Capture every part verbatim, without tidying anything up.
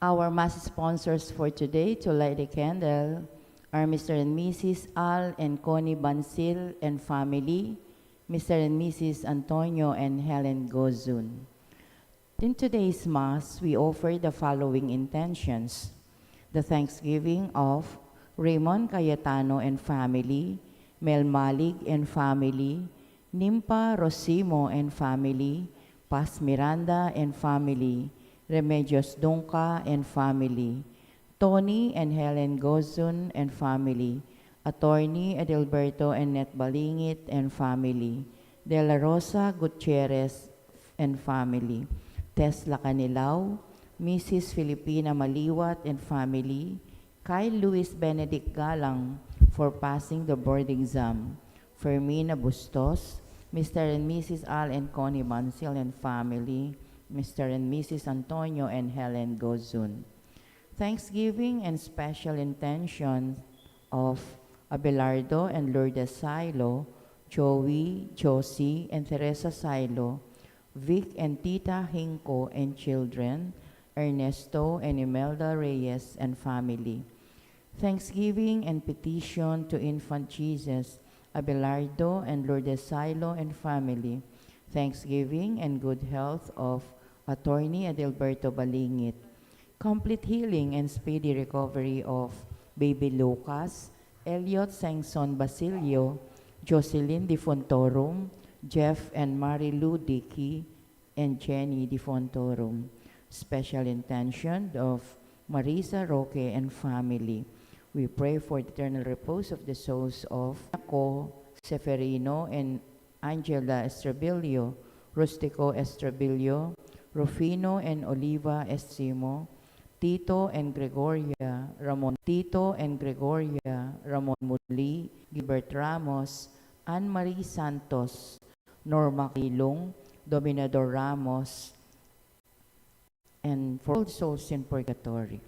Our Mass sponsors for today to light the candle are Mister and Missus Al and Connie Bansil and family, Mister and Missus Antonio and Helen Gozun. In today's Mass, we offer the following intentions: the thanksgiving of Raymond Cayetano and family, Mel Malig and family, Nimpa Rosimo and family, Paz Miranda and family, Remedios Dunca and family, Tony and Helen Gozun and family, Attorney Adalberto and Net Balingit and family, De La Rosa Gutierrez and family, Tesla Canilao, Missus Filipina Maliwat and family, Kyle Luis Benedict Galang for passing the board exam, Fermina Bustos, Mister and Missus Al and Connie Bansil and family, Mister and Missus Antonio and Helen Gozun. Thanksgiving and special intention of Abelardo and Lourdes Silo, Joey, Josie, and Teresa Silo, Vic and Tita Hinco and children, Ernesto and Imelda Reyes and family. Thanksgiving and petition to Infant Jesus, Abelardo and Lourdes Silo and family. Thanksgiving and good health of Attorney Adalberto Balingit. Complete healing and speedy recovery of Baby Lucas, Elliot Sengson Basilio, Jocelyn Defuntorum, Jeff and Mary Lou Dickey, and Jenny Defuntorum. Special intention of Marisa Roque and family. We pray for the eternal repose of the souls of Nako Seferino and Angela Estrabilio, Rustico Estrabilio, Rufino and Oliva Estimo, Tito and Gregoria Ramon, Tito and Gregoria Ramon Muli, Gilbert Ramos, Anne Marie Santos, Norma Kilung, Dominador Ramos, and for all souls in purgatory.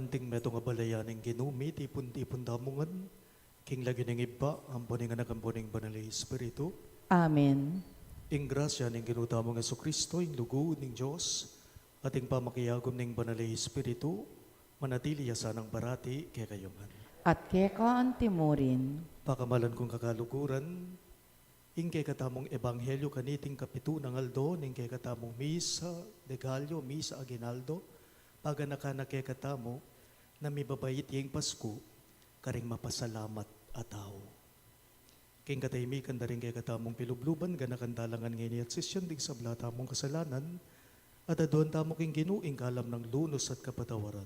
Anting metung a balayan ning Ginu, mitipun-tipun tamu ngan king lagyu ning Ibpa, ampo ning Anak, ampo ning Banal a Espiritu. Amen. Ing grasya ning Ginu tamung Jesucristo, ing lugud ning Dios, at ing pamakiagum ning Banal a Espiritu, manatili ya sanang parati kekayu ngan. At keka antimurin. Pakamalan kung kakaluguran, ing kekatamung ebanghelyo kaniting kapitu nang aldo ning kekatamung misa de Gallo, misa aguinaldo, paganakan na kekatamu na mibabait ya ing Pasku karing mapasalamat a tau. King katahimikan da ring kekatamung pilubluban, ganakan tamu ngan ngeni at sisian ding sabla tamung kasalanan, at aduan tamu king Ginu ing kalam nang lunus at kapatawaran,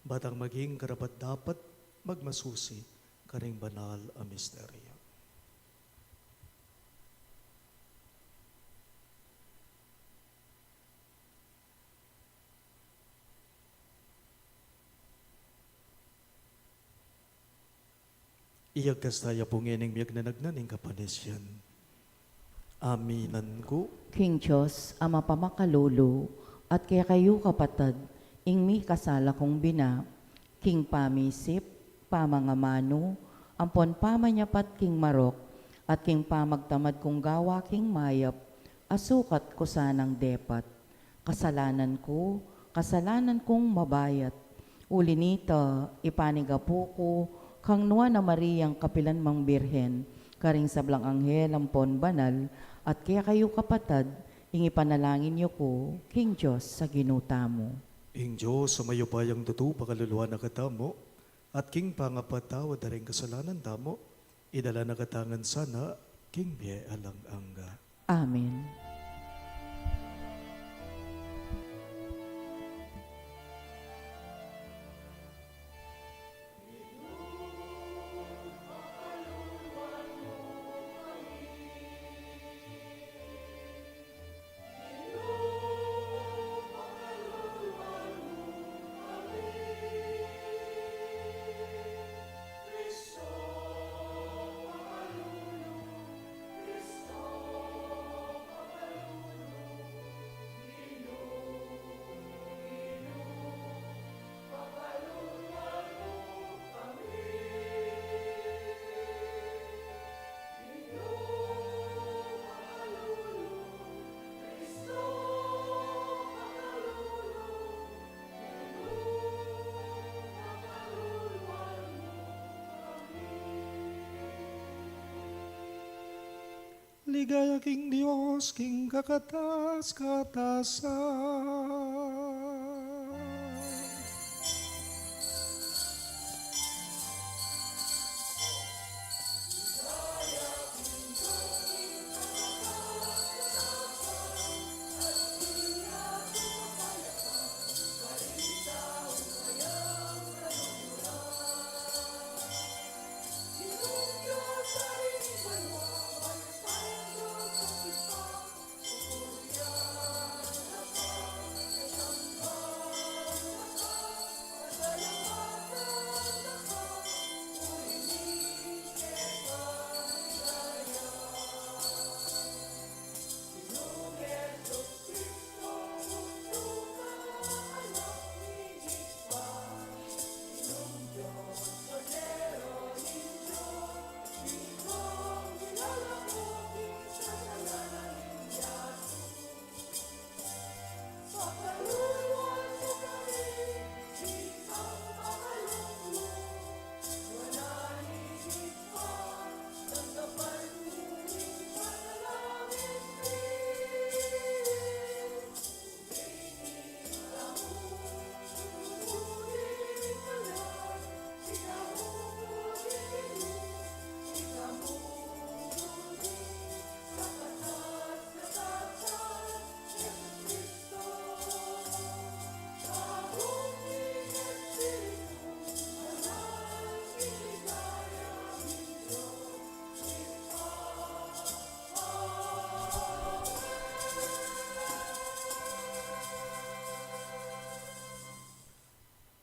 ba tang maging karapat-dapat magmasusi karing banal a misteryo. Iyagkas taya pu ngening miyagnanagnan ing kapanisian. Aminan ku. King Dios a mapamakalulu, at kekayu kapatad, ing mikasala kung bina, king pamisip, pamangamanu, ampon pamanyapat king marok, at king pamagtamad kung gawa king mayap, a sukat ku sanang depat. Kasalanan ku, kasalanan kung mabayat. Uli nita, ipanigapu ku kang Nuan a Mariang kapilan mang Birhen, karing sablang anghel ampon banal, at kekayu kapatad, ing ipanalangin yu ku king Dios a Ginu tamu. Ing Dios a mayupayang tutu pakaluluan na katamu, at king pangapatawad da ring kasalanan tamu, idala na katamu ngan sana king bie alang angga. Amen. Ligaya king Dios, king kakatas-katasan.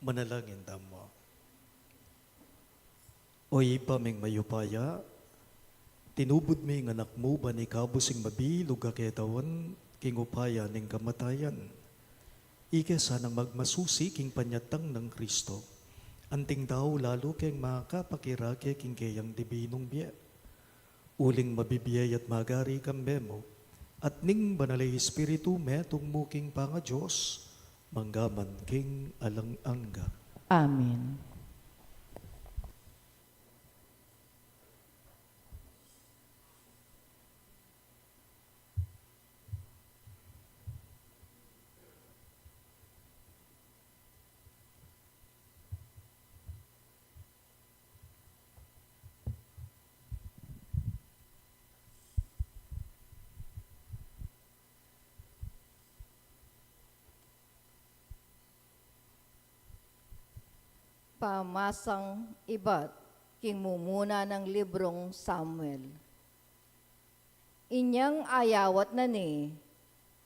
Manalangin tamu. O Ibpa ming mayupaya, tinubud me ing Anak mu ban ikabus ing mabilug a ketawan king upaya ning kamatayan. Ike sanang magmasusi king panyatang nang Kristo. Anting tau lalu keng makapakirake king keyang dibinung bie. Uling mabibie at magari kambe mu, at ning Banal a Espiritu metung mu king pangaDios, manggaman king alang angga. Amen. Pamasang ibat king mumuna nang librung Samuel. Inyang ayawat na ne,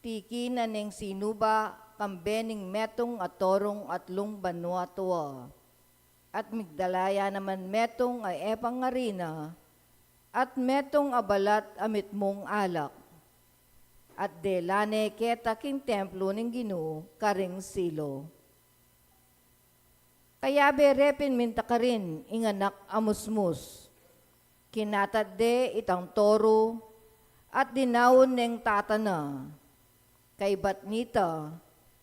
tiki na neng sinuba kambe ning metung a torung atlung banua tua, at migdala ya naman metung a epang arina, at metung a balat a mitmung alak, at dela ne keta king templo ning Ginu karing Silo. Kayabe re pin minta karin ing anak a musmus. Kinatad de itang toru at dinaun neng tata na. Kaybat nita,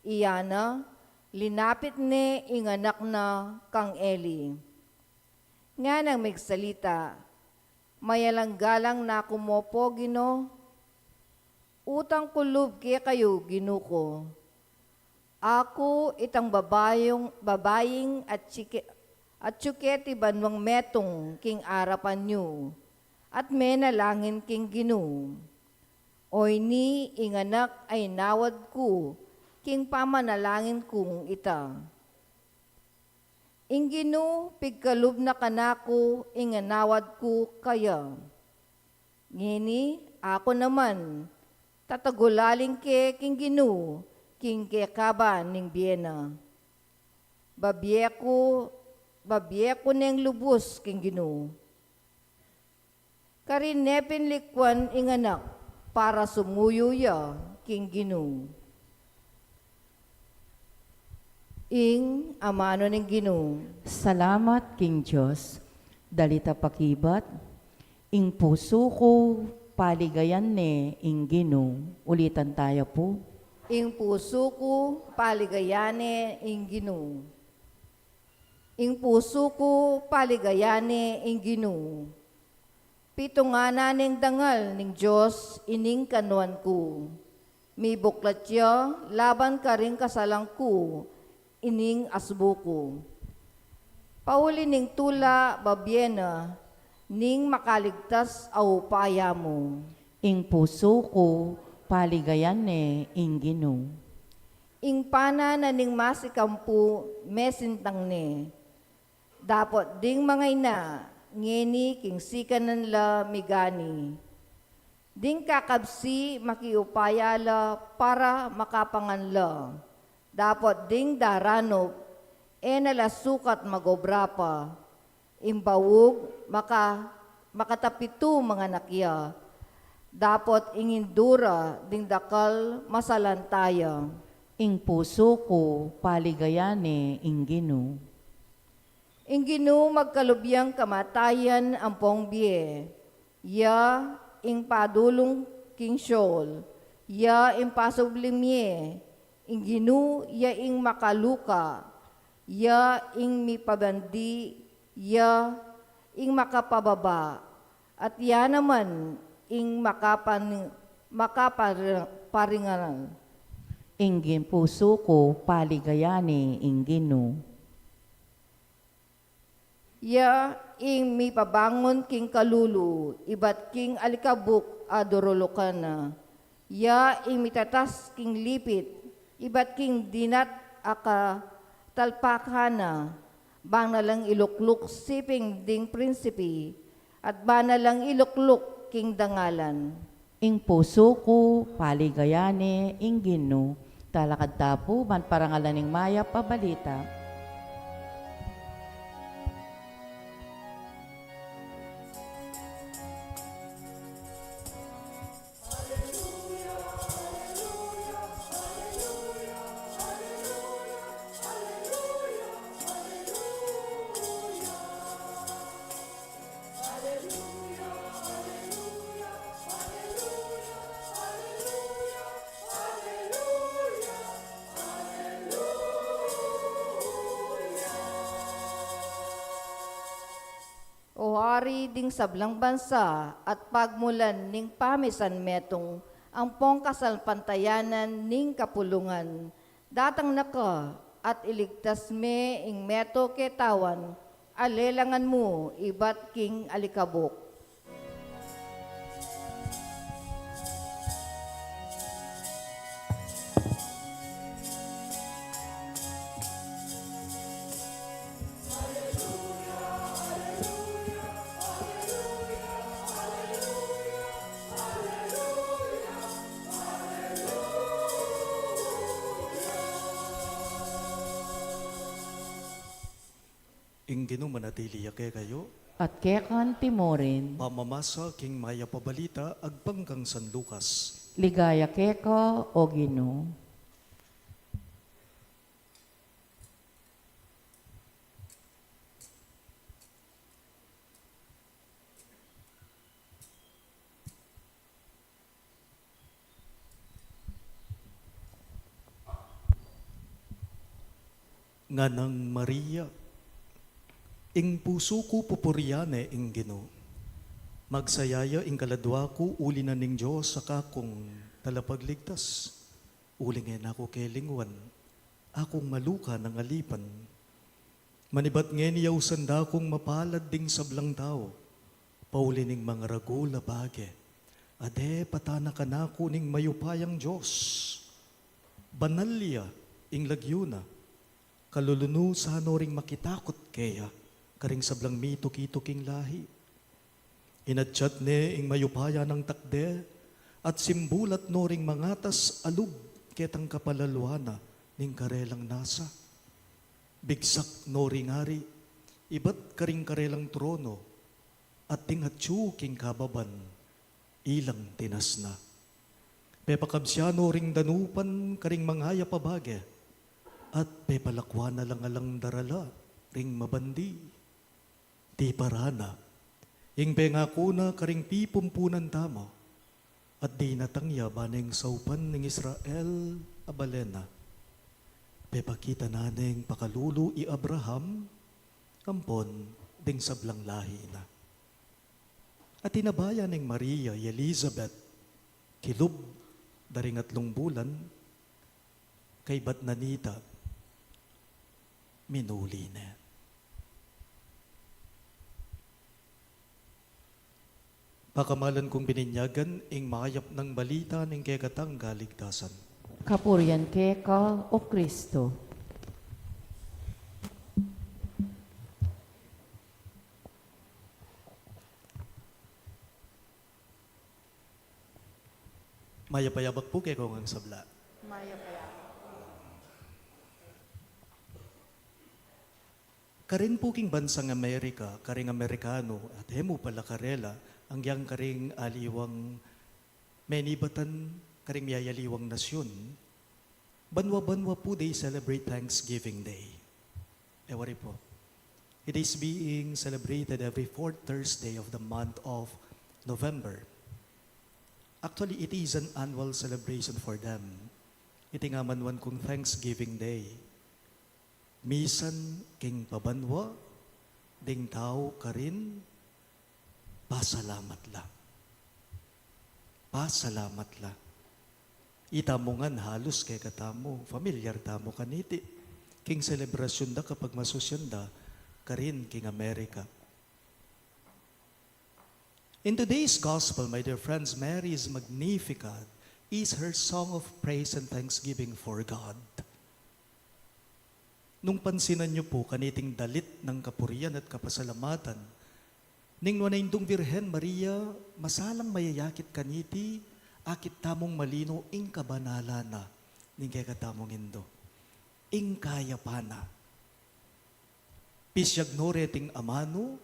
iya na, linapit ne ing anak na kang Eli. Nganang migsalita, "Mayalang galang na ku mu pu, Ginu. Utang ku lub kekayu, Ginu ku. Aku itang babayung, babaying atsike-, atsuke ti banwang metung king arapan yu, at menalangin king Ginu. Oyni ing anak a inawad ku king pamanalangin kung ita. Ing Ginu pigkalub na kanaku ing inawad ku kaya. Ngeni, aku naman, tatagulaling ke king Ginu king kekaban ning bie na. Babie ku, babie ku neng lubus king Ginu." Karin ne pin likuan ing anak para sumuyu ya king Ginu. Ing amanu ning Ginu. Salamat king Dios. Dalita pakibat. Ing pusu ku, paligayan ne ing Ginu. Ulitan taya pu. Ing pusu ku, paligayan ne ing Ginu. Ing pusu ku, paligayan ne ing Ginu. Pitungan na ning dangal ning Dios ining kanuan ku. Mibuklat ya laban karing kasalan ku ining asbu ku. Pauli ning tula, babie na ning makaligtas a upaya mu. Ing pusu ku, paligayan ne ing Ginu. Ing pana na ning masikampu, mesintang ne. Dapot ding mangaina, ngeni king sikanan la migani. Ding kakabsi, makiupaya la para makapangan la. Dapot ding daranup, e na la sukat magobra pa. Ing baug, maka-, makatapitu manganak ya. Dapot ing indu ra ding dakal, masalanta ya. Ing pusu ku, paligayan ne ing Ginu. Ing Ginu magkalub yang kamatayan ampong bie. Ya ing padulung king Sheol, ya ing pasubli mie. Ing Ginu ya ing makaluka, ya ing mipabandi, ya ing makapababa, at ya naman ing makapan-, makapar-, paringaran. Ing pusu ku, paligayan ne ing Ginu. Ya ing mipabangun king kalulu, ibat king alikabuk a durulukan na. Ya ing mitatas king lipit, ibat king dinat a katalpakan na. Bang na lang ilukluk siping ding prinsipi, at bang na lang ilukluk king dangalan. Ing pusu ku, paligayan ne ing Ginu. Talakad ta pu, ban parangalan ing mayap a balita. wari ding sablang bansa at pagmulan ning pamisan metung ampong kasalpantayanan ning kapulungan. Datang na ka at iligtas me ing meto ke tawan a lelangan mu ibat king alikabuk. Ing Ginu manatili ya kekayu. At keka naman murin. Pamamasa king mayap a balita agpang kang San Lucas. Ligaya keka, o Ginu. Nganang Maria, ing pusu ku pupurian ne ing Ginu. Magsaya ya ing kaladua ku uli na ning Dios a kakung Talapagligtas. Uling e na ku kelingwan, akung maluka nang alipan. Manibat ngeni ausan da kung mapalad ding sablang tau, pauli ning mangaragul a bage, a depatan na kanaku ning mayupayang Dios. Banal ya ing lagyu na, kalulunu sa no ring makitakut keya, karing sablang mituki-tuking lahi. Inadyat ne ing mayupaya nang takde, at simbulat no ring mangatas a lub ketang kapalaluan na ning karelang nasa. Bigsak no ring ari, ibat karing karelang trono, at ding atyu king kababan, ilang tinasna. Pepakabsian no ring danupan karing mangayap a bage, at pepalakuan na la ngan lang darala ring mabandi. Tiparan na ing pengaku na karing pipumpunan tamu, at dinatang ya ba neng saupan ning Israel a balen na. Pepakita na neng pakalulu i Abraham, ampon ding sablang lahi na. At inabayan neng Maria i Elizabeth, kilub da ring atlung bulan, kaybat na nita, minuli ne. Pakamalan kung bininyagan ing mayap nang balita ning kekatang kaligtasan. Kapurian keka, o Kristo. Mayap a yabak pu kekong sabla. Mayap a yabak. Karin pu king bansang Amerika, karing Amerikanu, at e mu pala karela, anggiyang karing aliwang menibatan, karing miyayaliwang nasyun, banwa-banwa pu they celebrate Thanksgiving Day. E wari pu. It is being celebrated every fourth Thursday of the month of November. Actually, it is an annual celebration for them. Iti nga manuan kung Thanksgiving Day. Misan king pabanwa, ding tau karin, pasalamat la. Pasalamat la. Itamu ngan halus kekatamu, familiar tamu kaniti. King selebrasyun da kapagmasusyan da, karin king Amerika. In today's gospel, my dear friends, Mary's Magnificat is her song of praise and thanksgiving for God. Nung pansinan yu pu kaniting dalit nang kapurian at kapasalamatan ning Nuan a Indung Birhen Maria, masalang mayayakit kaniti, akit tamung malino ing kabanalan na ning kekatamung Indu, ing kayapan na. Pisyag no reting amanu,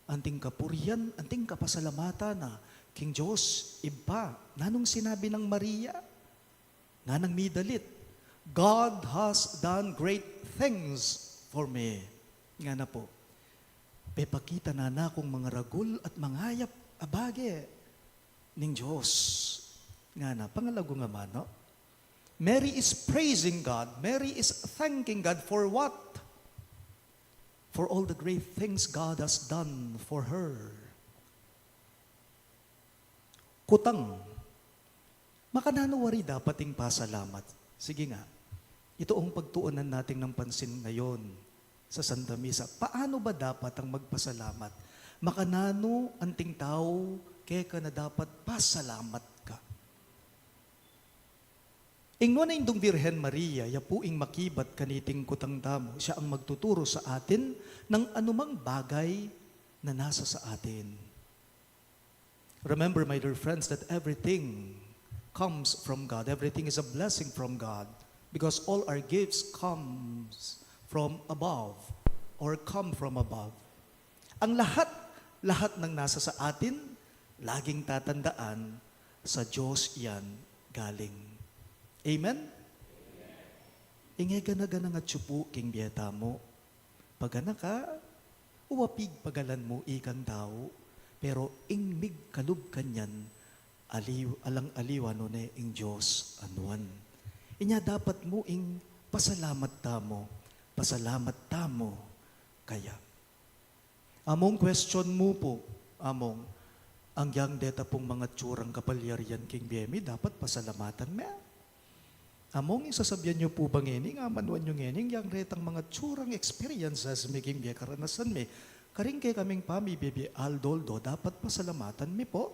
anting kapurian, anting kapasalamatan na king Dios Ibpa. Nanung sinabi nang Maria? Nganang midalit, "God has done great things for me." Ngana pu, pepakita na na kung mangaragul at mangayap a bage ning Dios. Ngana, pangalagu nga mano. Mary is praising God. Mary is thanking God for what? for all the great things God has done for her. Kutang, makananu wari dapat ing pasalamat? Sige nga, ito ang pagtuunan natin ng pansin ngayon sa Santa Misa. Paano ba dapat ang magpasalamat? Makananu anting tau keka na dapat pasalamat ka? Ing Nuan a Indung Birhen Maria, ya pu ing makibat kaniting kutang tamu, siya ang magtuturo sa atin ng anumang bagay na nasa sa atin. Remember, my dear friends, that everything comes from God. Everything is a blessing from God because all our gifts comes from above or come from above. Ang lahat, lahat ng nasa sa atin, laging tatandaan, sa Diyos yan galing. Amen? Ing e gana-gana ngan atyu pu king bie tamu. Pagana ka, uwa pigpagalan mu ikang tau, pero ing migkalub kanyan, aliw, alang-aliwa nune ing Diyos a nuan. Inya dapat mu ing pasalamat tamu, pasalamat tamu kaya. Among, question mu pu, Among, angyang deta pung mga tsurang kapalyarian king bie mi, dapat pasalamatan me? Among, ing sasabian yu pu ba ngeni, ing amanuan yu ngeni, angyang detang mga tsurang experiences mi king bie, karanasan mi, karing kekaming pamibie-bie aldo-aldo, dapat pasalamatan mi pu?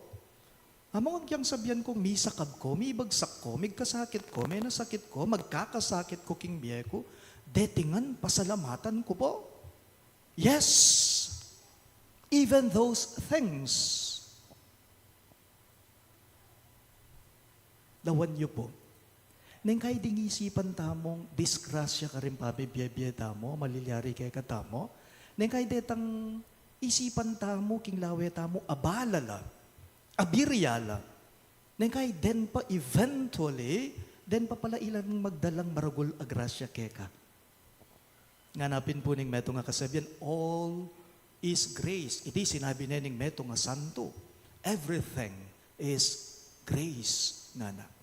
Among, angyang sabian kung misakab ku, mibagsak ku, migkasakit ku, menasakit ku, magkakasakit ku king bie ku, deti ngan pasalamatan ku pu? Yes, even those things. Lawan yu pu. Neng kai ding isipan tamung disgrasya karing pamibie-bie tamu, malilyari kekatamu. Neng kai detang isipan tamu, king lawe tamu, abala la, abirya la. Neng kai den pa eventually, den pa pala ilan magdalang maragul a grasya keka. Ngana pin pu ning metung a kasabian, "All is grace." Iti sinabi ne ning metung a santo, "Everything is grace," ngana.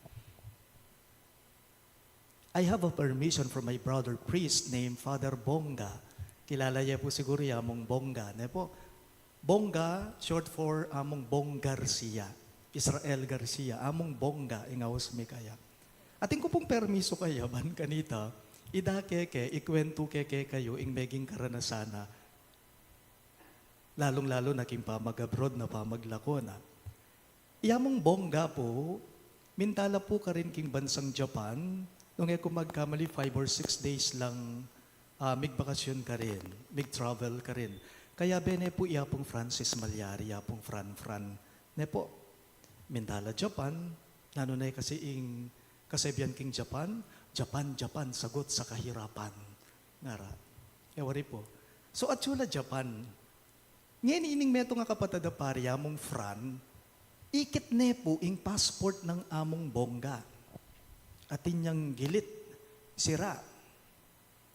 I have a permission from my brother priest named Father Bonga. Kilala ye pu siguru ya, Among Bonga, ne pu? Bonga, short for Among Bong Garcia. Israel Garcia, Among Bonga, ing aus mi kaya. Atin ku pung permiso kaya ban kanita, idake ke, ikuwentu ke kekayu ing meging karanasan na, lalung-lalu na king pamag-abroad na, pamaglako na. I Among Bonga pu, minta la pu karin king bansang Japan, nung e ku magkamali, five or six days lang, ah, migbakasyon karin, mig-travel karin. Kayabe ne pu i Apung Francis Malyari, i Apung Fran-Fran, ne pu? Minta la Japan, nanu ne kasi ing kasabian king Japan, "Japan, Japan, sagot sa kahirapan," ngara. E wari pu. So, atyu la Japan. Ngeni ining metung a kapatad a pari, i Among Fran, ikit ne pu ing passport nang Among Bonga. Atin yang gilit, sira.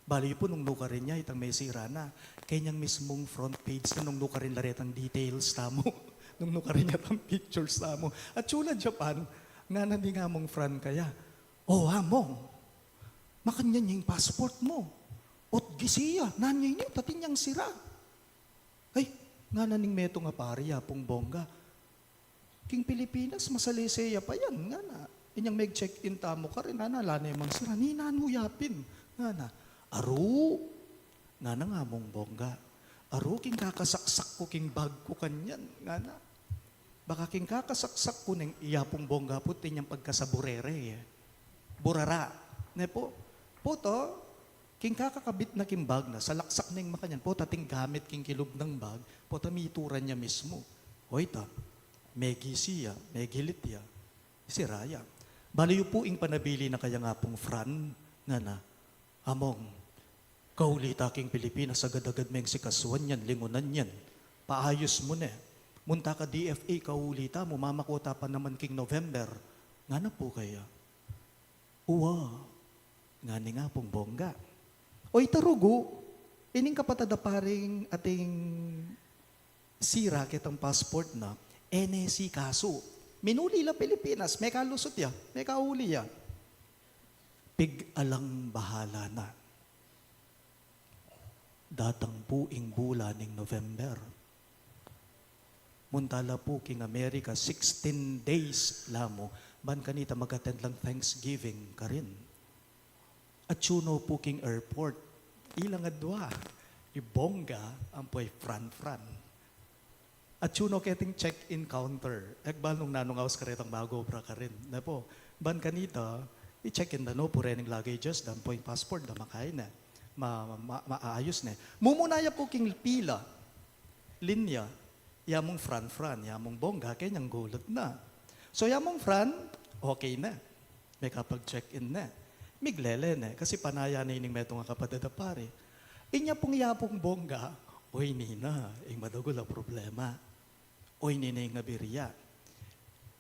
Balu yu pu nung nukarin ya, itang mesira na. Kayang mismung front page na nung nukarin la retang details tamu. Nung nukarin ya tang pictures tamu. Atyu la Japan, ngana ning Among Fran kaya, "O Among, makanyan ya ing passport mu. Ot gisi ya, nanu ya ini, atin yang sira." "Ay," ngana ning metung a pari, i Apung Bonga, "king Pilipinas, masalese ya pa yan," ngana. "Inyang meg-check-in tamu karin, ngana, ala ne mang sira. Ninanu ya pin?" ngana. "Aru," ngana nang Among Bonga, "aru, king kakasaksak ku king bag ku kanyan," ngana. "Baka king kakasaksak ku neng," i Apung Bonga pu, atin yang pagkasaburere, e. Burara. Ne pu? Pu to, king kakakabit na king bag na, salaksak neng makanyan, pota ating gamit king kilub nang bag, pota mituran ya mismu. Oy ta, megisi ya, megilit ya, sira ya. Balu yu pu ing panabilin na kayang Apung Fran, ngana, "Among, kauli ta king Pilipinas, agad-agad meng sikasuan yan, lingunan yan. Paayus mu ne. Munta ka D F A, kauli ta mu, mamako ta pa naman king November," ngana pu kaya. "Uwa," ngana ning Apung Bonga. Oy ta, rugu, ining kapatad a paring ating sira ketang passport na, e ne sikasu. Minuli la Pilipinas, mekalusut ya, mekauli ya. Pig-alang bahala na. Datang pu ing bulan ning November. Munta la pu king Amerika, sixteen days la mu. Ban kanita mag-attend lang Thanksgiving karin. Atyu no pu king airport. Ilang adwa, i Bongga ampo i Fran-Fran. Atyu no keting check-in counter. E ku balu nung nanung aus karetang mag-obra karin. Ne pu, ban kanita, i-check-in da no pu rening luggages da ampo ing passport da, makain ne. Ma, ma, maayus ne. Mumuna ya pu king pila, linya, ya mung Fran-Fran, ya mung Bongga, kenyang gulut na. So, ya mung Fran, okay ne. Mekapag-check-in ne. Miglele ne, kasi panaya ne ining metung a kapatad a pari. Inya pung ya pung Bongga, oy nina, ing madagul a problema. Oy nina ing abirya.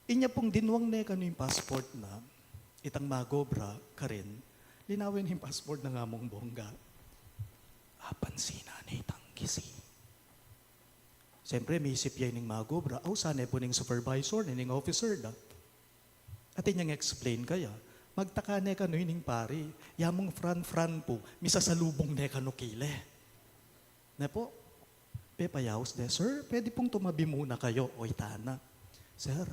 Inya pung dinwang ne kanu ing passport na, itang mag-obra karin, linawen ing passport nang among Bongga. Apansinan ne itang gisi. Siyempre, misip ya ining mag-obra, ausan ne pu ning supervisor, ining officer da. At inyang explain kaya, magtaka ne kanu ining pari, ya mung Fran-Fran pu, misasalubung ne kanu kile. Ne pu, pepayaus de, "Sir, pwede pung tumabi muna kayo?" Oy tana. "Sir,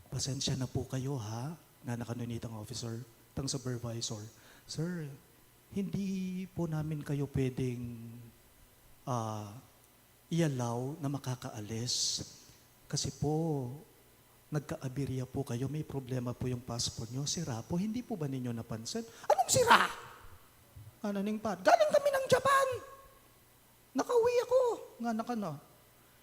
pasensya na pu kayo ha," ngana kanu nitang officer, tang supervisor. "Sir, hindi po namin kayo pwedeng, ah, i-allow na makakaalis. Kasi po, nagkaabirya po kayo, may problema po yung passport nyo. Sira po, hindi po ba ninyo napansin?" "Anong sira?" ngana ning pari. "Galing kami ng Japan. Nakauwi ako," ngana kanu.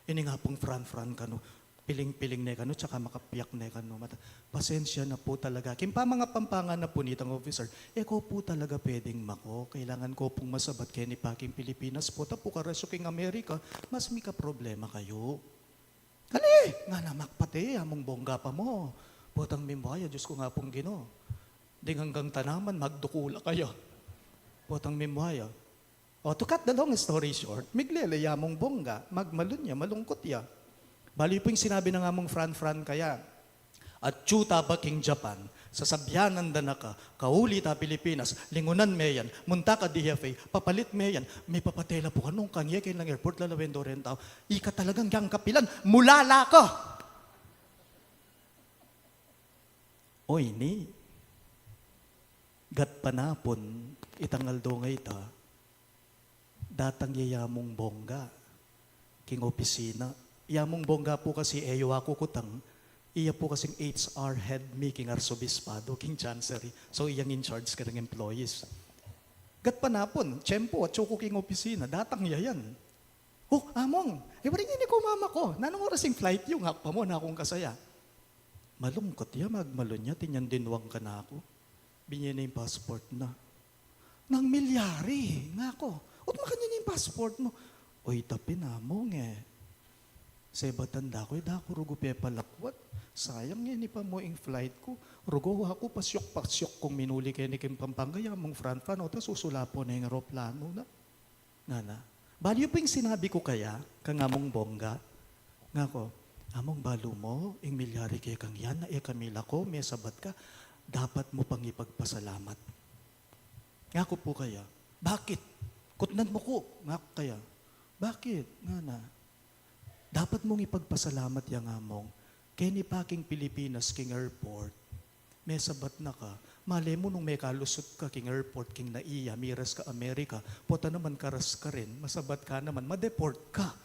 Ini nga pung Fran-Fran kanu, piling-piling ne kanu, tsaka makapiyak ne kanu. Mata, "Pasensya na po talaga." King pamanga Pampanga na pu nitang officer, "E ko po talaga pwedeng mako. Kailangan ko pung masabat keni pa king Pilipinas, pota pu karas yu king Amerika, mas mika problema kayu." "Kali!" ngana, "Makpat e, ya mung Bongga pa mu." Potang mimbuaya, "Diyos ko nga pung Ginu. Ding anggang tanaman, magdukula kaya." Potang mimbuaya. O, to cut the long story short, miglele ya mung Bongga, magmalun ya, malungkut ya. Balu pu ing sinabi nang among Fran-Fran kaya, "Atyu ta pa king Japan, sasabyanan da na ka, kauli ta Pilipinas, lingunan me yan, munta ka D F A, papalit me yan, mipapatela pu kanu kang e keng airport, lalawen do reng tau. Ika talagang yang kapilan, mulala ka!" Oy ni, gatpanapun, itang aldo nga ita, datang ya ya mung Bongga king opisina. Ya mung Bongga pu kasi e yu akukutang, iya pu kasing H R head mi king arsobispado, king chancery. So, iyang in charge kareng employees. Gatpanapun, tiyempu, atyu ku king opisina, datang ya yan. "O, Among, e, wari ngeni ku mamaku. Nanung oras ing flight yu?" ngaku pa mu, nakung kasaya. Malungkut ya, magmalun ya, at inyang dinwang kanaku. Binye ne ing passport na. "Nang milyari," ngaku. "O't makanyan ing passport mu?" "Oy, tapin, Among, e. Sebatan da ku, e da ku rugu pepalakwat. Sayang, ngeni pa mu ing flight ku. Rugu wa ku pasyuk-pasyuk kung minuli keni king Pampanga, ya mung Fran-Fran, o't susulapan ne ing eroplano na," ngana. Balu pu ing sinabi ku kaya kang Among Bongga. Ngaku, "Among, balu mu, ing milyari kekang yan, e kami lako, mesabat ka, dapat mu pang ipagpasalamat." Ngaku pu kaya, "Bakit? Kutnan mu ku," ngaku kaya. "Bakit?" ngana. "Dapat mung ipagpasalamat yang, Among. Keni pa king Pilipinas, king airport, mesabat na ka. Male mu nung mekalusut ka king airport, king NAIA, miras ka Amerika, pota naman karas ka rin, masabat ka naman, ma-deport ka."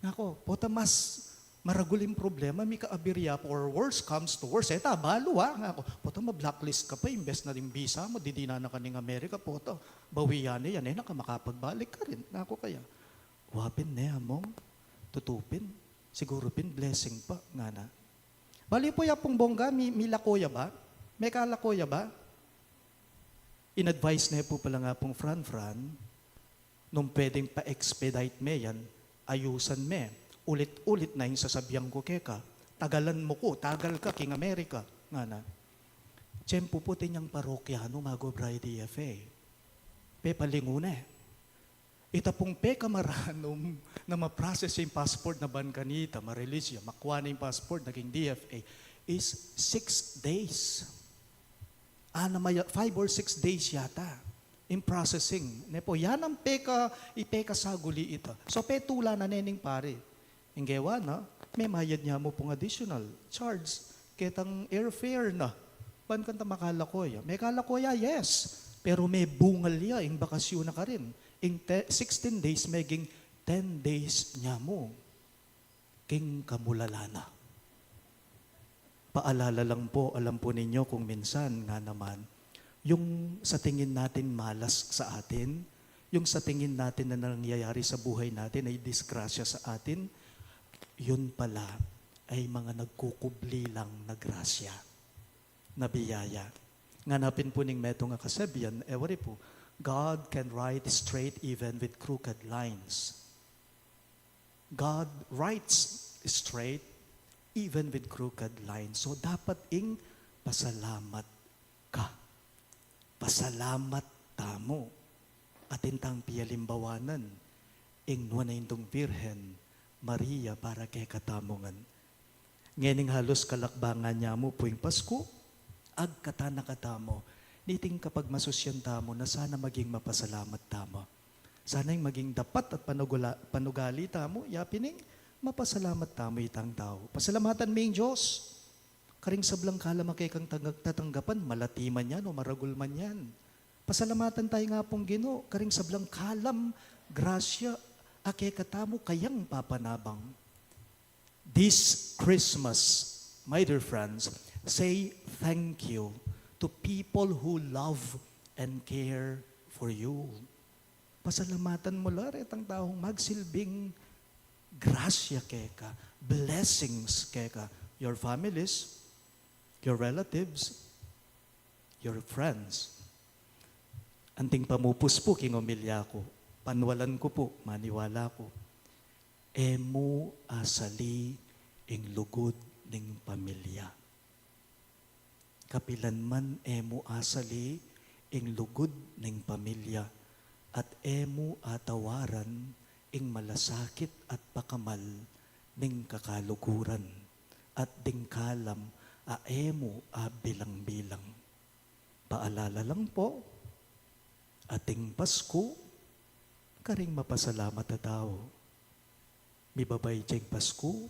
Ngaku, "Pota mas maragul ing problema, mika abirya pa, or worse comes to worse, e ta balu, a," ngaku. "Pota ma-blacklist ka pa, imbes na ing visa mu, didinan na ka ning Amerika, pota bawian ne yan, e na ka makapagbalik karin," ngaku kaya. "Wa pin ne, Among. Tutu pin. Siguru pin blessing pa," ngana. Balu pu ya pung Bongga, mi-, milako ya ba? Mekalako ya ba? In-advise ne pu pala nang Apung Fran-Fran, nung pwedeng pa-expedite me yan, ayusan me. Ulit-ulit na ing sasabian ku keka, tagalan mu ku, tagal ka king Amerika, ngana. Tiyempu pu, atin yang parokyano mag-obra king D F A. Pepalingu ne. Ita pung pekamaranum na ma-process ing passport na ban kanita, ma-release ya, makua ne ing passport na king D F A is six days. Anam a ya-, five or six days yata. In processing, ne pu, yan ang peka, ipekasaguli ita. So, petula na ne ning pari. Ing gewa na, memayad nya mu pung additional charge ketang airfare na. Ban kanta makalaku ya. Mekalaku ya, yes. Pero mebungal ya ing bakasyun na karin. Ing te-, sixteen days, meging ten days nya mu. King kamulala na. Paalala lang po, alam po ninyo kung minsan nga naman, yung sa tingin natin malas sa atin, yung sa tingin natin na nangyayari sa buhay natin ay disgrasya sa atin, yun pala ay mga nagkukubli lang na grasya, na biyaya. Nganapin po ning metung a kasabian, e wari po, God can write straight even with crooked lines. God writes straight even with crooked lines. So, dapat ing pasalamat ka. Pasalamat tamu. Atin tang pialimbawanan ing Nuan a Indung Birhen Maria para kekatamu ngan. Ngening halus kalakbangan nya mu pu ing Pasku, agkatan na katamu niting kapagmasusyan tamu na sana maging mapasalamat tamu. Sana ing maging dapat at panugula-, panugali tamu, ya pin ing mapasalamat tamu itang tau. Pasalamatan mi ing Dios. Karing sablang kalam a kekang tangga-, tatanggapan, malati man yan o maragul man yan. Pasalamatan tayu nga pung Ginu, karing sablang kalam, grasya, a kekatamu kayang papanabang. This Christmas, my dear friends, say thank you to people who love and care for you. Pasalamatan mu la retang taung magsilbing grasya keka, blessings keka, your families, your relatives, your friends. Anting pamupus pu king omilya ku, panwalan ku pu, maniwala ku, e mu asali ing lugud ning pamilya. Kapilan man e mu asali ing lugud ning pamilya, at e mu atawaran ing malasakit at pakamal ning kakaluguran, at ding kalam a e mu abilang-bilang. Paalala lang po, ating Pasku, karing mapasalamat a tau. Mibabait ya ing Pasku,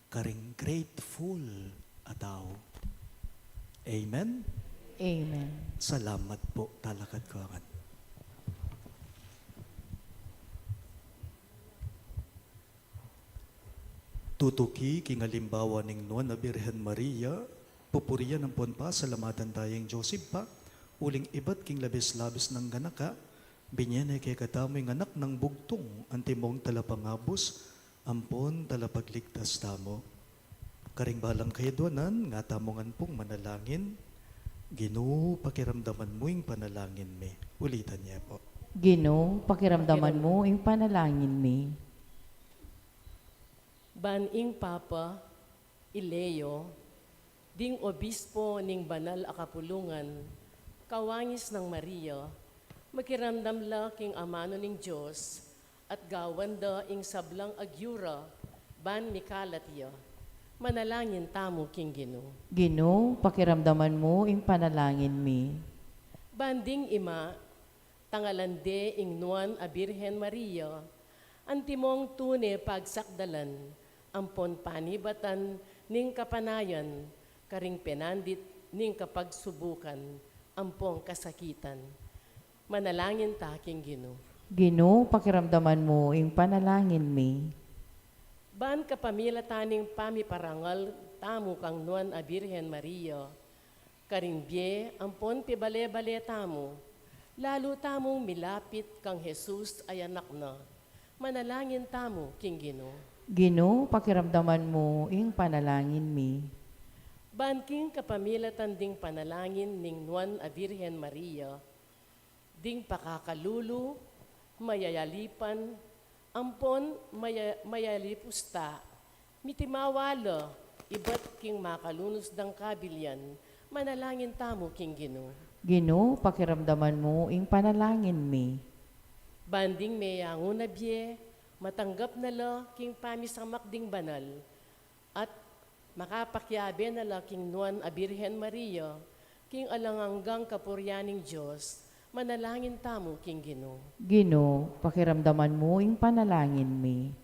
karing grateful a tau. Amen? Amen. Salamat po, talakad ko angan. Tutuki king alimbawa ning Nuan a Birhen Maria, pupurian ampon pasalamatan taya ing Dios Ibpa, uling ibat king labis-labis nang ganaka, binie ne kekatamu ing anak nang bugtung, antimong talapangabus, ampon talapagligtas tamu. Karing balang kayadwanan, nga tamu ngan pung manalangin, Ginu, pakiramdaman mu ing panalangin mi. Ulitan ye po. Ginu, pakiramdaman mu ing panalangin mi. Ban ing Papa, i Leo, ding obispo ning banal a kapulungan, kawangis nang Maria, makiramdam la king amanu ning Dios, at gawan da ing sablang agyu ra, ban mikalat ya. Manalangin tamu king Ginu. Ginu, pakiramdaman mu ing panalangin mi. Ban ding ima, tangalan de ing Nuan a Birhen Maria, antimong tune pagsakdalan, ampon panibatan ning kapanayan, karing penandit ning kapagsubukan, ampong kasakitan. Manalangin ta king Ginu. Ginu, pakiramdaman mu ing panalangin mi. Ban kapamilatan ning pamiparangal tamu kang Nuan a Birhen Maria, karing bie ampon pibale-bale tamu, lalu tamung milapit kang Jesus a Anak na. Manalangin tamu king Ginu. Ginu, pakiramdaman mu ing panalangin mi. Ban king kapamilatan ding panalangin ning Nuan a Birhen Maria, ding pakakalulu, mayayalipan, ampon maya-, mayalipusta, mitimawa la ibat king makalunus dang kabilian, manalangin tamu king Ginu. Ginu, pakiramdaman mu ing panalangin mi. Ban ding meyangu na bie, matanggap na la king pamisamak ding banal, at makapakiabe na la king Nuan a Birhen Maria, king alang anggang kapurian ning Dios, Manalangin tamu king Ginu. Ginu, pakiramdaman mu ing panalangin mi.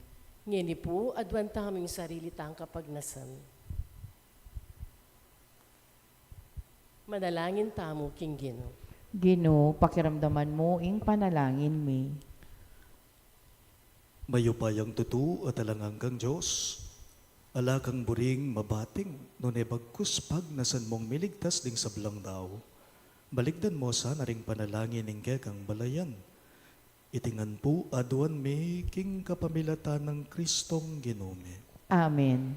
Ngeni pu, aduan tamu ing sarili tang kapagnasan. Manalangin tamu king Ginu. Ginu, pakiramdaman mu ing panalangin mi. Mayupayang tutu at alang anggang Dios, ala kang buring mabating, nune bagkus pagnasan mung miligtas ding sablang tau. Balikdan mu sana ring panalangin ning kekang balayan. Iti ngan pu aduan mi king kapamilatan nang Kristong Ginu mi. Amen.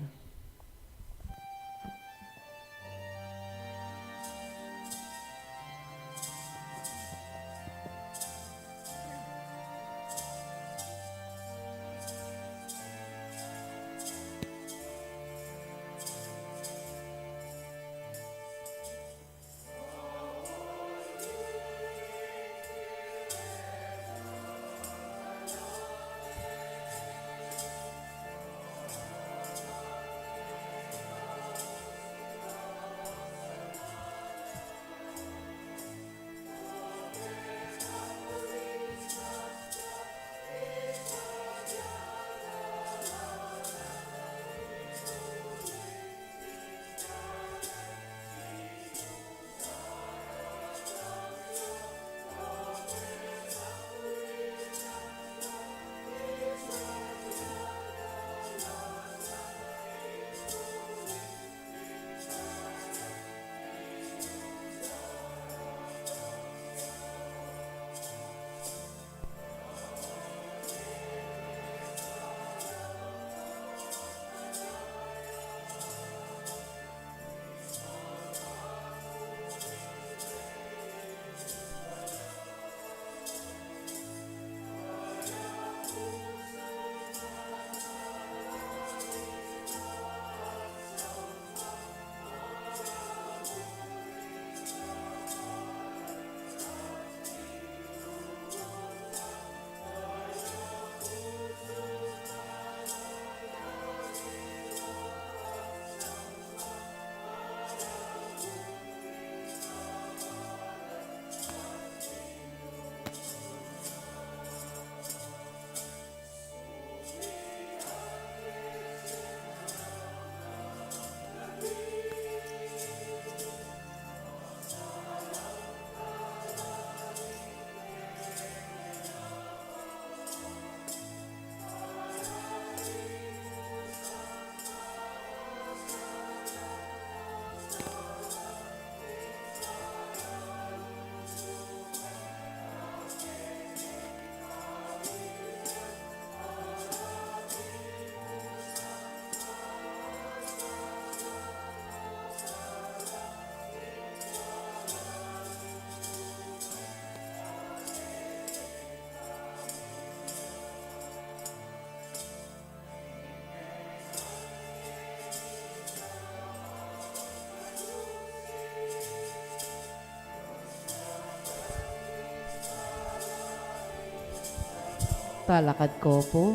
Talakad ko po.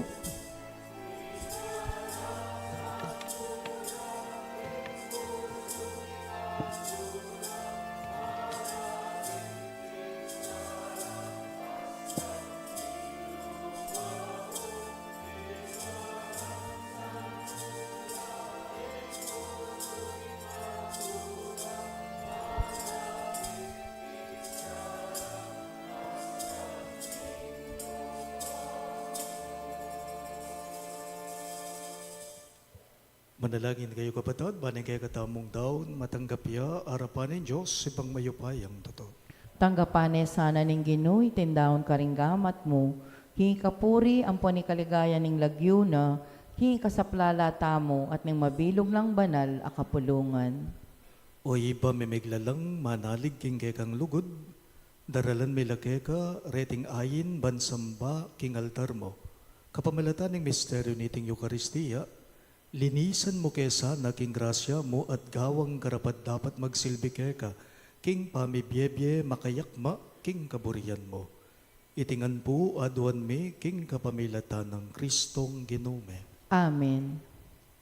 Manalangin kayu, kapatad, ban ing kekatamung daun matanggap ya arapan ning Dios, Ibpang mayupayang tutu. Tanggapan ne sana ning Ginu iting daun karing gamat mu, king kapurian ampon king kaligayan ning lagyu na, king kasaplalan tamu at ning mabilug nang banal a kapulungan. O Ibpa mi miglalang, manalig king kekang lugud, daralan mi la keka reting ain ban samba king altar mu. Kapamilatan ning misteryu niting Eukaristia, linisan mu ke sana king grasya mu at gawang karapat-dapat magsilbi keka king pamibiebie makayakma king kaburian mu. Iti ngan pu aduan mi king kapamilatan nang Kristong Ginu mi. Amen.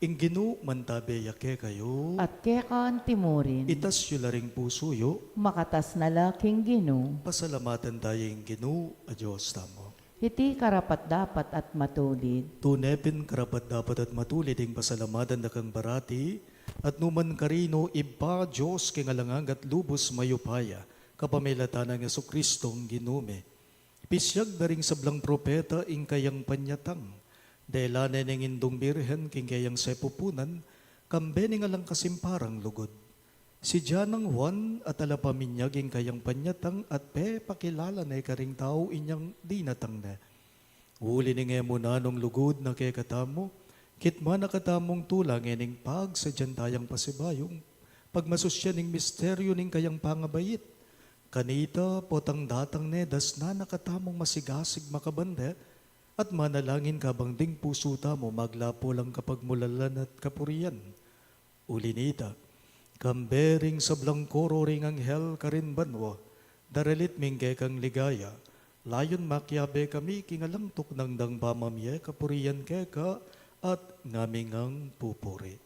Ing Ginu mantabe ya kekayu. At keka antimurin. Itas yu la ring pusu yu. Makatas na la king Ginu. Pasalamatan taya ing Ginu a Dios tamu. Iti karapat-dapat at matulid. Tune pin karapat-dapat at matulid ing pasalamatan da kang parati, at numan karin, O Ibpa, Dios king alang angga at lubus mayupaya, kapamilatan nang Jesucristo ing Ginu mi. Pisyag da ring sablang propeta ing kayang panyatang. Dela ne ning Indung Birhen king kayang sepupunan, kambe ning alang kasimparang lugud. Si Juan at ala paminyag ing kayang panyatang at pepakilala ne karing tau inyang dinatang ne. Uli ning e mu nanung lugud na kekatamu, kitman na katamung tula ngening pagsadyan tayang pasibayu, pagmasusyan ing misteryu ning kayang pangabait. Kanita potang datang ne, dasnan na katamung masigasig makabande, at manalangin kabang ding pusu tamu maglapu lang kapagmulalan at kapurian. Uli nita, kambe ring sablang koro ring anghel karin banua, daralit mi ing kekang ligaya, layun makiabe kami king alang tuknang dang pamamie kapurian keka at ngamingang pupuri.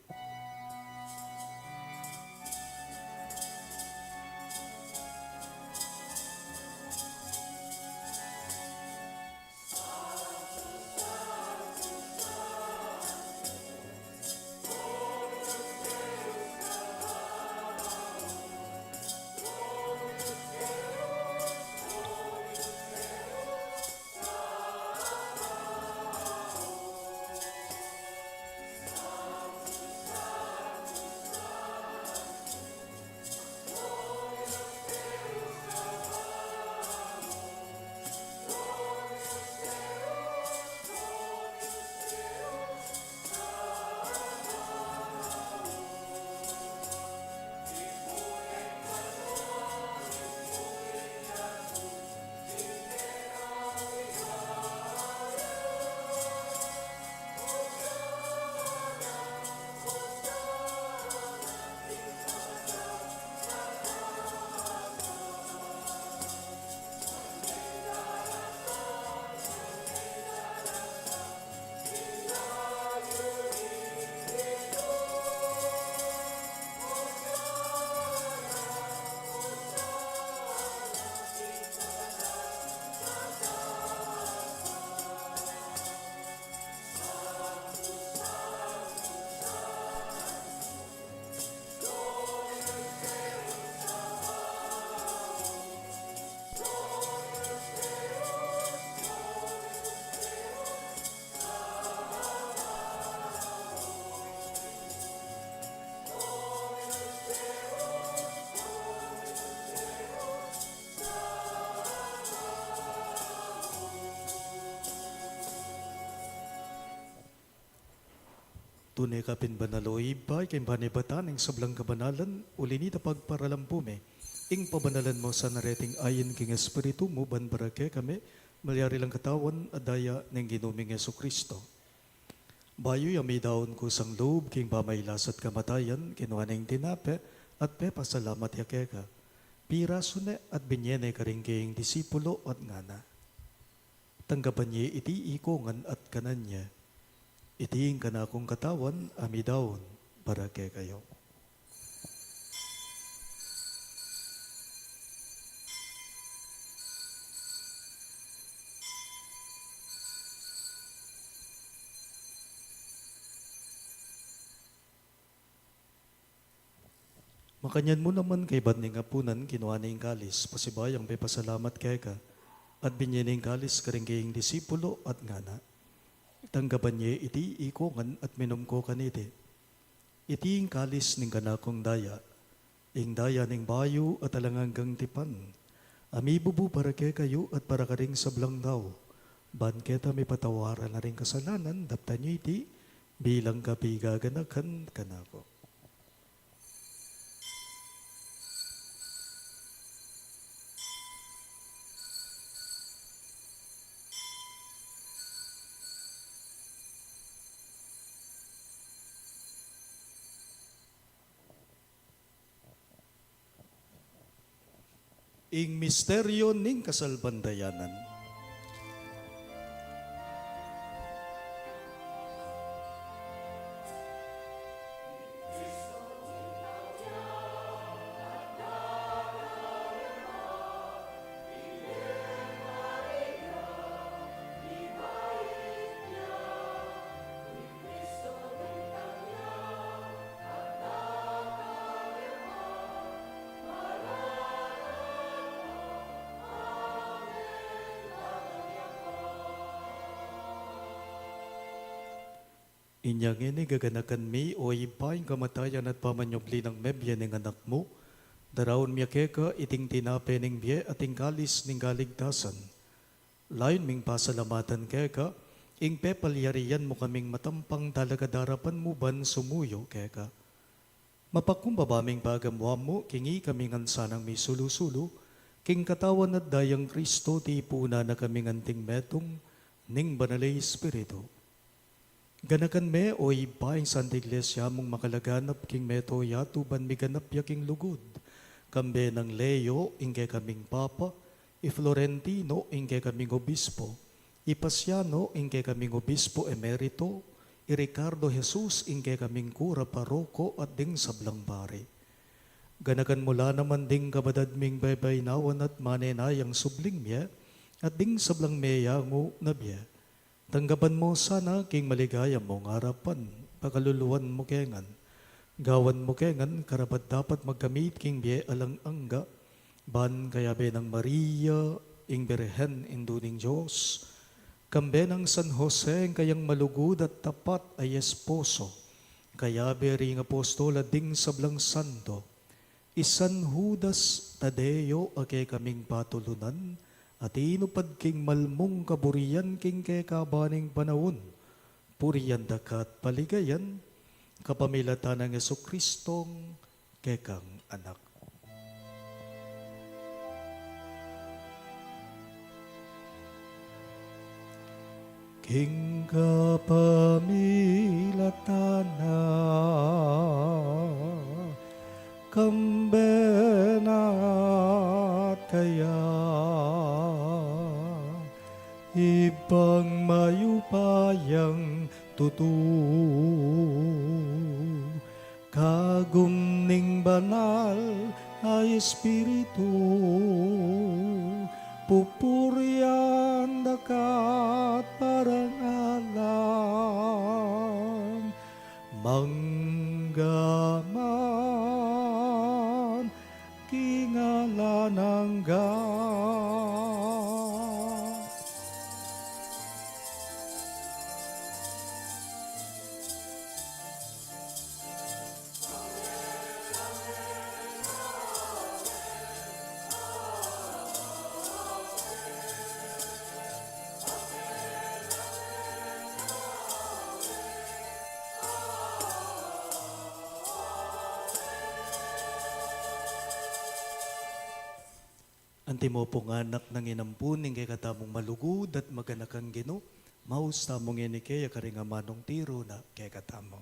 Tune ka pin banal, o Ibpa, ika ing panibatan ning sablang kabanalan, uli nita pagparalan pu mi ing pabanalan mu sana reting ain king Espiritu mu, ban para kekami malyari lang katawan at daya ning Ginu ming Jesucristo. Bayu ya midaun kusang lub king pamailas at kamatayan, kinua ne ing tinape at pepasalamat ya keka. Pirasu ne at binye ne karing kayang disipulo at ngana, "Tanggapan ye iti ikongan at kanan ye. Iti ing kanakung katawan a midaun para kekayu." Makanyan mu naman kaybat ning apunan, kinua ne ing kalis, pasibayu yang pepasalamat keka, at binye ne ing kalis karing kayang disipulo at ngana, "Tanggapan ye iti ikongan at minum ko kaniti. Iti ing kalis ning kanakung daya, ing daya ning bayu at alang anggang tipan, a mibubu para kekayu at para karing sablang tau, ban keta mipatawaran la ring kasalanan. Daptan ye iti bilang kapigaganakan kanaku." Ing misteryu ning kasalpantayanan. Inya ngeni gaganakan mi, o Ibpa, ing kamatayan at pamanyubli nang mebie ning Anak mu, daraun mi keka iting tinape ning bie at ing kalis ning kaligtasan. Layun ming pasalamatan keka ing pepalyarian mu kaming matampang talakad king arapan mu ban sumuyu keka. Mapakumbaba ming pagamuan mu king ikami ngan sanang misulu-sulu king katawan at dayang Kristo, tipunan na kaming anting metung ning Banal a Espiritu. Ganakan me, o Ibpa, ing Santa Iglesia mung makalaganap king mabilug a yatu ban miganap ya king lugud, kambe nang Leo ing kekaming Papa, i Florentino ing kekaming Obispo, i Pasiano ing kekaming Obispo Emerito, i Ricardo Jesus ing kekaming Kura Paroko at ding sablang pari. Ganakan mu la naman ding kabadad ming bebe-bainawan at manenayang subling mie, at ding sablang meyangu na bie. Tanggapan mu sana king maligaya mung arapan, pakaluluan mu ke ngan. Gawan mu ke ngan karapat-dapat magkamit king bie alang angga, ban kayabe nang Maria ing Birhen, Indu ning Dios, kambe nang San Jose ing kayang malugud at tapat a esposo, kayabe ring apostol at ding sablang santo, i San Judas Tadeo a kekaming patulunan, a tinupad king mal mung kaburian king kekaban ning panaun, purian da ka at paligayan, kapamilatan nang Jesucristong kekang Anak. King kapamilatan na, kambe na at kaya, Ibpang mayupayang tutu, kagum ning Banal a Espiritu, pupurian da ka at parangalan, mangga man king alang angga. Antimo pung anak nang inampun ning kekatamung malugud at maganakang Ginu, maus tamu ngeni kaya karing amanung tiru na kekatamu.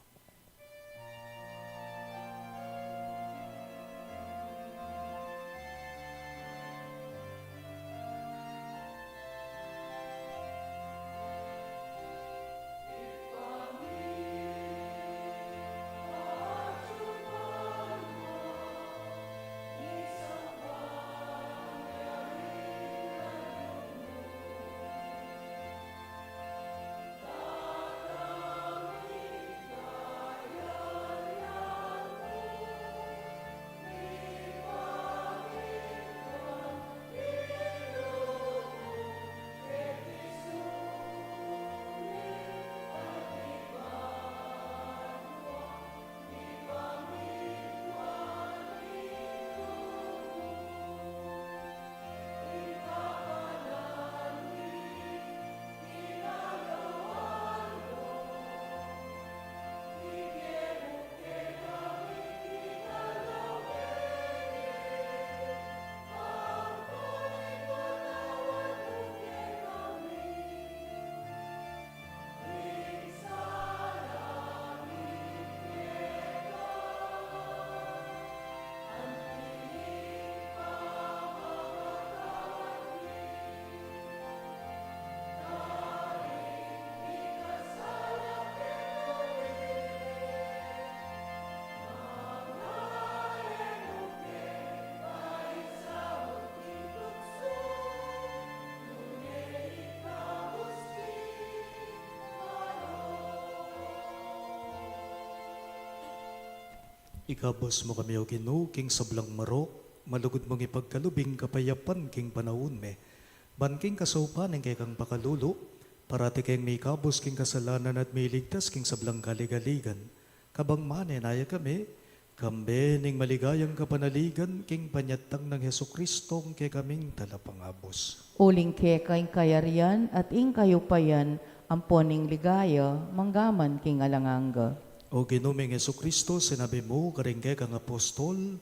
Ikabus mu kami, O Ginu, king sablang marok, malugud mung ipagkalub ing kapayapan king panaun mi. Ban king kasaupan ning kekang pakalulu, Parati keng mikabus king kasalanan at miligtas king sablang kaligaligan. Kabang manenaya kami, kambe ning maligayang kapanaligan king panyatang nang Jesucristo, ing kekaming talapangabus. Uling keka ing kayarian at ing kayupayan, ampon ing ligaya, manggaman king alang angga. O Ginu ming Jesucristo, sinabi mu karing kekang apostol,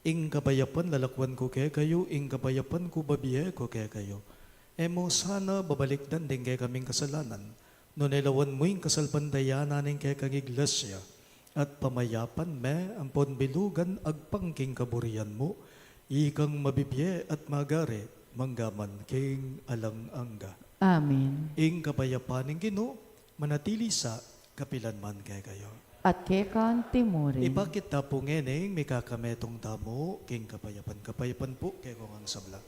ing kapayapan lalakwan ku kekayu, ing kapayapan ku babie ku kekayu. E mu sana babalikdan ding kekaming kasalanan, nune lawan mu ing kasalpantayanan ning kekang iglesia, at pamayapan me ampon bilugan agpang king kaburian mu, ikang mabibie at magari, manggaman king alang angga. Amen. Ing kapayapan ning Ginu, manatili sa kapilan man kekayu. At keka anti mu rin. Ipakit ta pu ngeni ing mikakametung tamu king kapayapan. Kapayapan pu kekong sabla.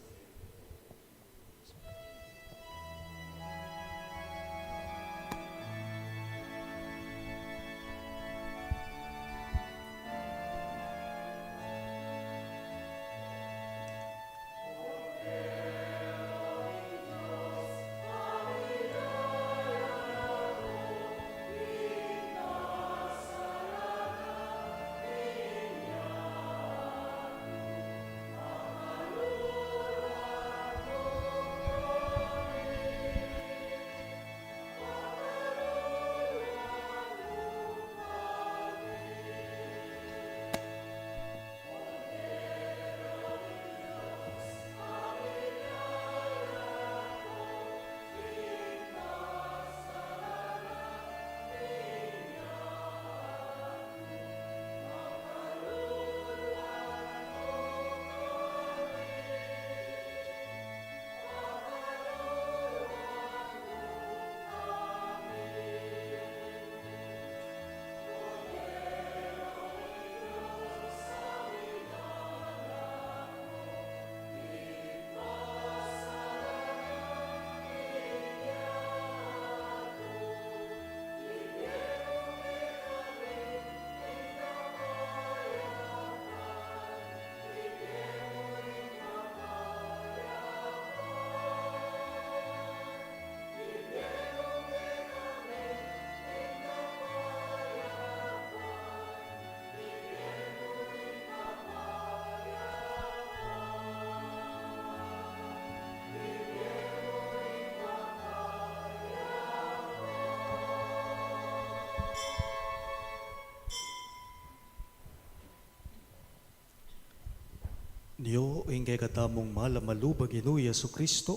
Nyo ing kekatamung mal a malub a Ginu Jesucristo,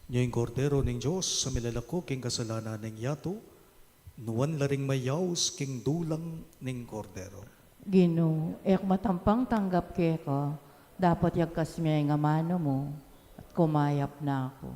nyo ing Kordero ning Dios a milalako king kasalanan ning yatu, nuan la ring mayaus king dulang ning Kordero. Ginu, e ku matampang tanggap keka, dapot yagkas me ing amanu mu, at kumayap na ku.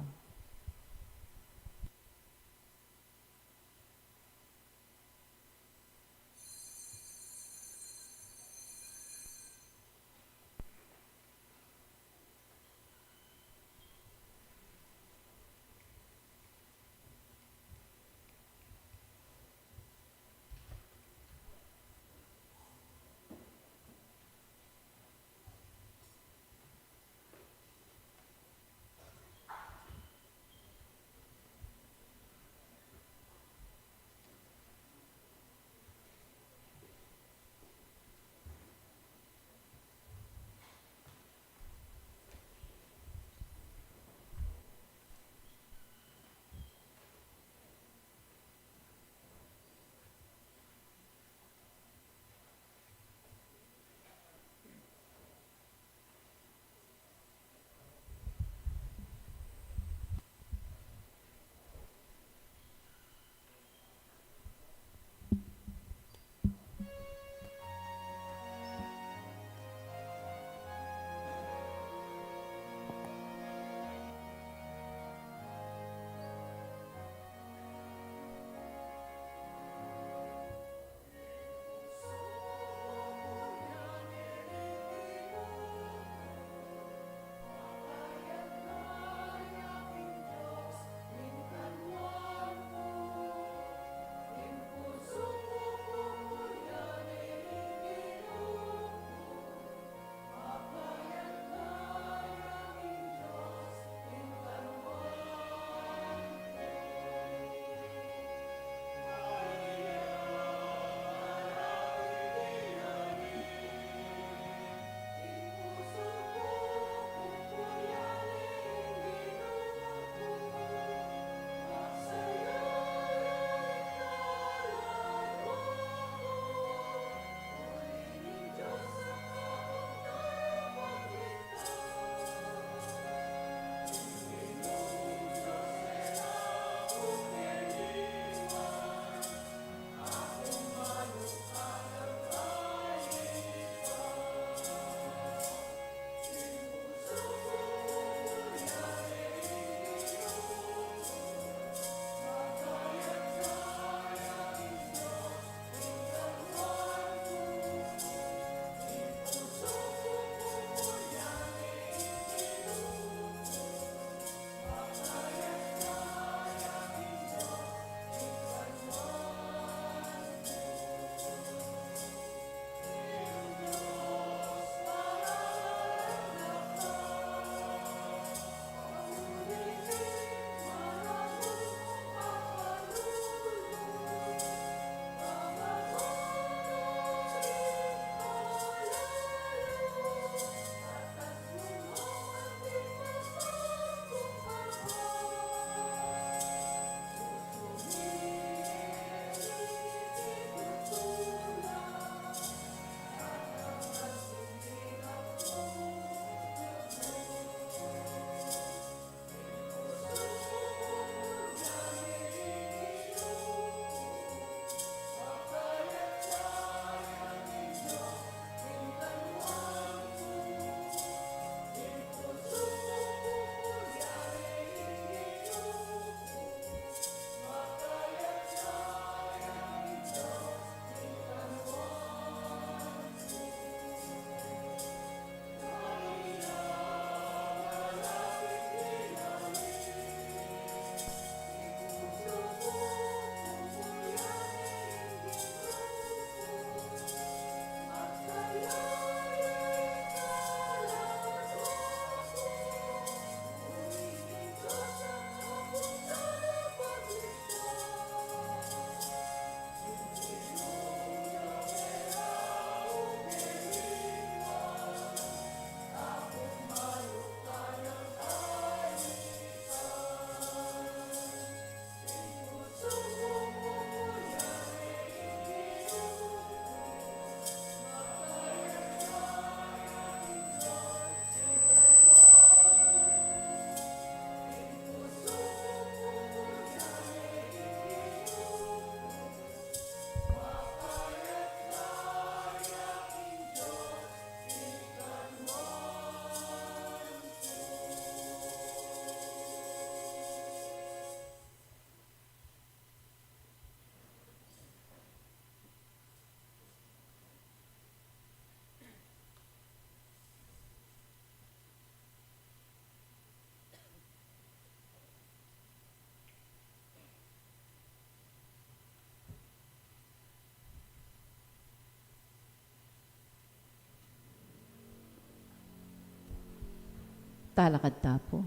Talakad ta pu.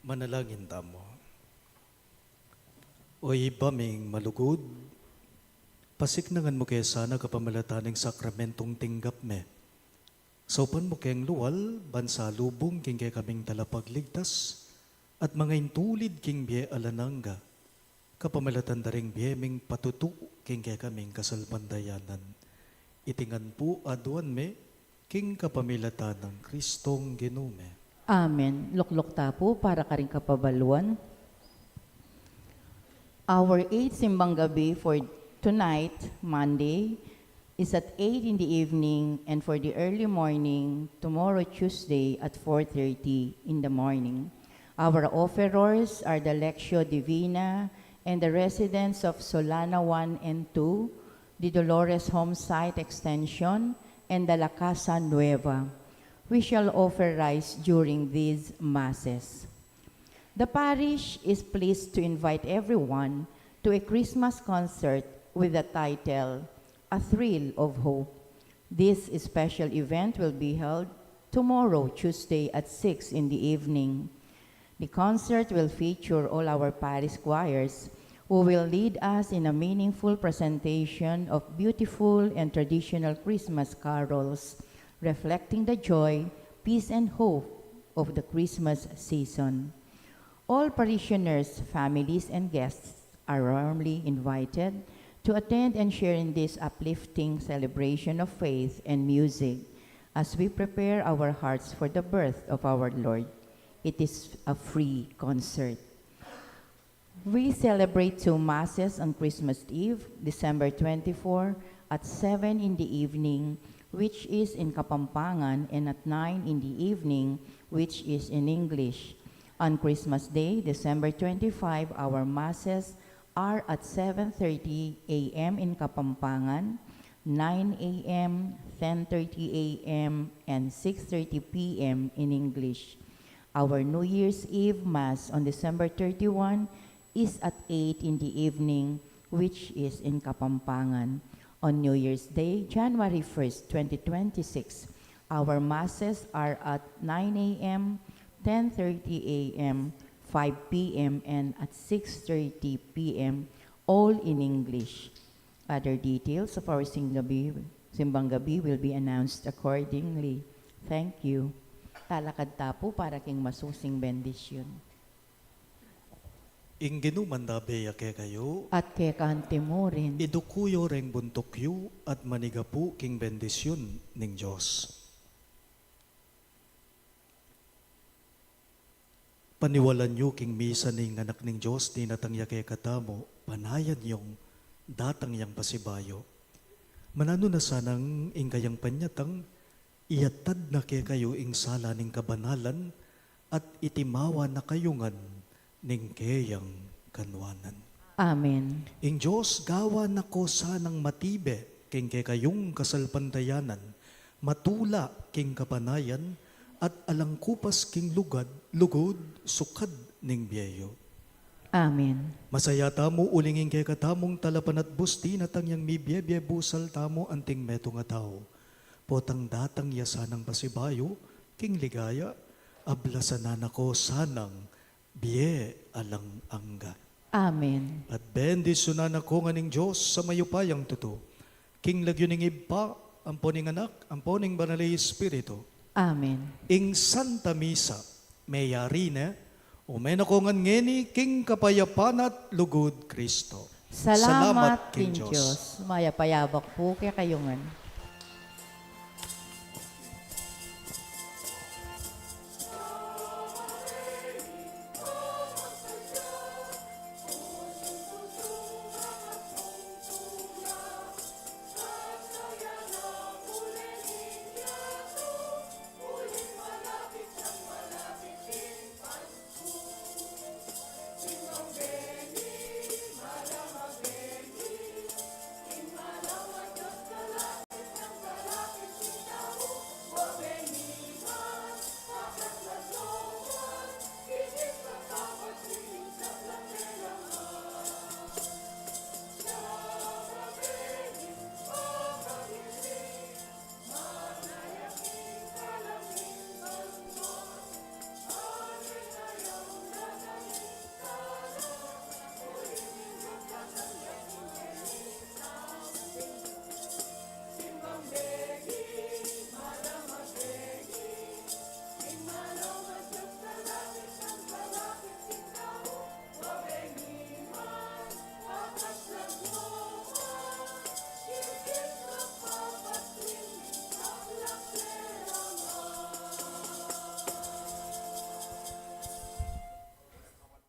Manalangin tamu. O Ibpa ming malugud, pasiknangan mu ke sana kapamilatan ning sakramentong tinggap mi. Saupan mu keng lual, ban salubung king kekaming talapagligtas, at mangaintulid king bie alang angga, kapamilatan da ring bie ming patutu king kekaming kasalpantayanan. Iti ngan pu aduan mi, king kapamilatan nang Kristong Ginu mi. Amen. Lukluk ta pu para karing kapabaluan. Our eighth Simbang Gabi for tonight, Monday, is at eight in the evening, and for the early morning, tomorrow, Tuesday, at four thirty in the morning. Our offerers are the Lectio Divina and the residents of Solana one and two, the Dolores Home Site Extension, and the La Casa Nueva. We shall offer rice during these masses. The parish is pleased to invite everyone to a Christmas concert with the title, A Thrill of Hope. This special event will be held tomorrow, Tuesday, at six in the evening. The concert will feature all our parish choirs, who will lead us in a meaningful presentation of beautiful and traditional Christmas carols, reflecting the joy, peace, and hope of the Christmas season. All parishioners, families, and guests are warmly invited to attend and share in this uplifting celebration of faith and music as we prepare our hearts for the birth of our Lord. It is a free concert. We celebrate two masses on Christmas Eve, December twenty-four, at seven in the evening, which is in Kapampangan, and at nine in the evening, which is in English. On Christmas Day, December twenty-five, our masses are at seven thirty A M in Kapampangan, nine A M, ten thirty A M, and six thirty P M in English. Our New Year's Eve Mass on December thirty-one is at eight in the evening, which is in Kapampangan. On New Year's Day, January first, twenty twenty-six, our masses are at nine A M, ten thirty A M, five P M, and at six thirty P M, all in English. Other details of our singgabi, simbang gabi will be announced accordingly. Thank you. Talakad ta pu para king masusing bendisyun. Ing Ginu mandabe ya kekayu. At keka anti mu rin. Iduku yu reng buntuk yu at manigapu king bendisyun ning Dios. Paniwalan yu king misa ning Anak ning Dios, dinatang ya kekatamu, panayan yung datang yang pasibayu. Mananu na sanang ing kayang panyatang, iyatad na kekayu ing sala ning kabanalan, at itimawa na kayu ngan ning keyang kanwanan. Amen. Ing Dios gawan na ko sanang matibe king kekayung kasalpantayanan, matula king kapanayan, at alang kupas king lugad, lugud, sukad ning bie yu. Amen. Masaya tamu uling ing kekatamung talapanatbus dinatang yang mibie-bie busal tamu anting metung a tau. Potang datang ya sanang pasibayu king ligaya, ablasan na ko sanang bie alang angga. Amen. At bendisyunan na ko ngan ning Dios a mayupayang tutu, king lagyu ning Ibpa, ampo ning Anak, ampo ning Banal a Espiritu. Amen. Ing Santa Misa meyari ne, ume na ko ngan ngeni king kapayapan at lugud Kristo. Salamat king Dios. Mayap a abak pu kekayu ngan.